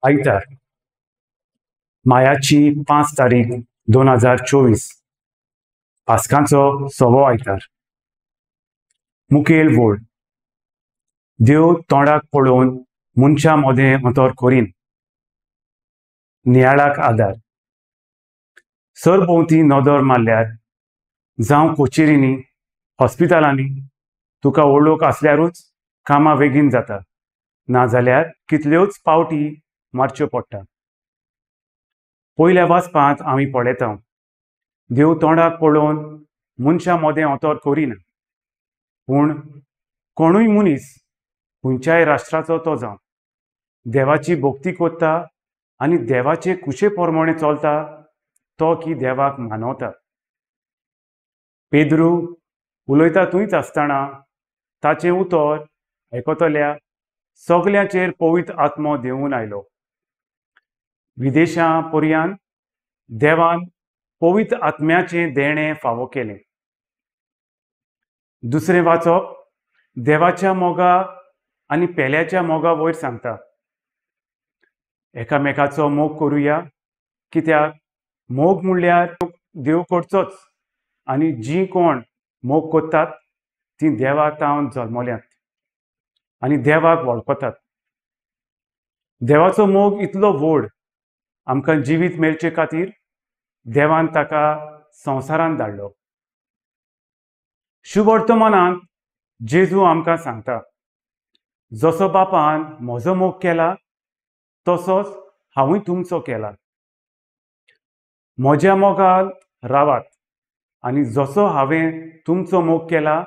आयतार मायाची 5 तारीख 2024, पास्कांचो 6वो आयतार। मुखेल वोळ देव तोंडाक पळोवन मनशा मोदें अंतर करीन। नियाळाक आदार। सरभोंवती नदर मारल्यार जावं कचेरींनी हॉस्पिटलांनी तुका वळख आसल्यारूच कामां बेगीन जाता, नाजाल्यार कितल्योच पावटी मारच्यो पडटा। पयल्या वाचपांत आमी पळयता देव तोंडाक पळोवन मनशा मोदें अंतर करिना, पूण कोणूय मनीस खंयच्याय राष्ट्राचो तो जावं देवाची भक्ती करता आनी देवाचे कुशे प्रमाणे चलता तो की देवाक मानवता। पेद्रू उलयता थंयच आसतना ताचें उतर आयकतल्या सगल्यांचेर पवित्र आत्मो देंवून आयलो। विदेशां पर्यान देवान पवित्र आत्म्याचें देणें फावो केलें। दुसरें वाचप देवाच्या मोगा आनी पेल्याच्या मोगा वयर सांगता, एकामेकाचो मोग करुया, कित्याक मोग म्हणल्यार देव करचोच आनी जीं कोण मोग करतात तीं देवा तावन जल्मल्यांत आनी देवाक वळखतात। देवाचो मोग इतलो व्हड, आमकां जिवीत मेळचे खातीर देवान ताका संवसारांत धाडलो। शुभवर्तमानांत जेजू आमकां सांगता, जसो बापान म्हजो मोग केला तसोच हांवूय तुमचो केला। म्हज्या मोगांत रावात आनी जसो हांवें तुमचो मोग केला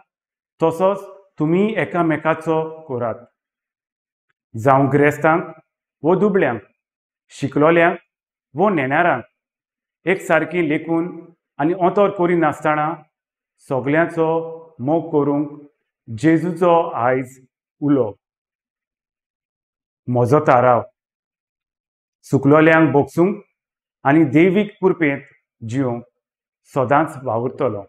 तसोच तुमी एकामेकाचो करात। जावं ग्रेस्तांक वो दुबळ्यांक, शिकलोल्यांक वो नेणारांक एक सारकी लेखून आनी अंतर करिनासतना सगल्यांचो मोग करूंक जेजूचो आयज उलो। म्हजो थाराव सुकलोल्यांक भोगसूंक आनी दैवीक पुरपेंत जिवंक सदांच वावुरतलो।